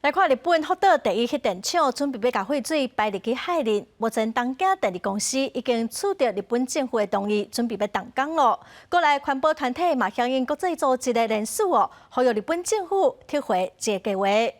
來看日本福島第一核電廠準備欲共廢水排入去海裡，目前東京電力公司已經取得日本政府的同意，準備欲動工囉。國內環保團體嘛響應國際組織的聯署哦，呼籲日本政府撤回這個計劃。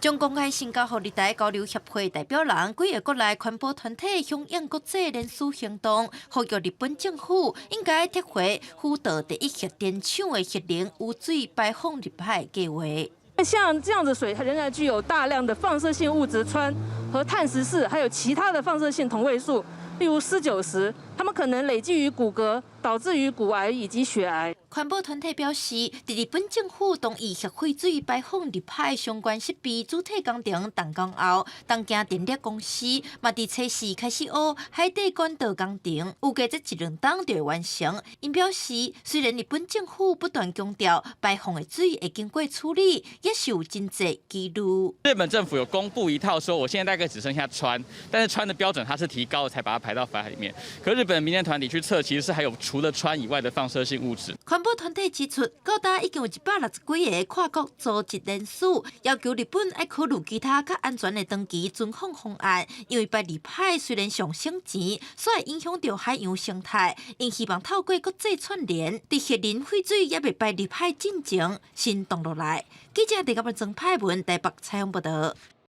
將公開信交予日台交流協會代表人，幾个國內環保團體響應國際聯署行動，呼籲日本政府應該撤回福島第一核電廠的核能污水排放入海計劃。像這樣子水，它仍然具有大量的放射性物質氚和碳十四，還有其他的放射性同位素，例如鍶九十，它們可能累積於骨骼，導致於骨癌以及血癌。環保團體表示，佇日本政府同意核廢水排放入海相關設備主體工程動工後，東京電力公司嘛佇初四開始挖海底管道工程，預計這一兩冬就會完成。𪜶表示，雖然日本政府不斷強調排放的水會經過處理，也是有真濟疑慮。日本政府有公布一套，說我現在大概只剩下氚，但是氚的標準它是提高，才把它排到海裡面。可日本民間團體去測，其實是還有除了氚以外的放射性物質。環保團體指出，到今已經有160幾個跨國組織聯署，要求日本愛考慮其他較安全的長期存放方案。因為排入海雖然上省錢，卻會影響著海洋生態。𪜶希望透過國際串聯，佇核能廢水猶未排入海進前，先擋落來。記者鄭甲文、曾派文台北採訪報道。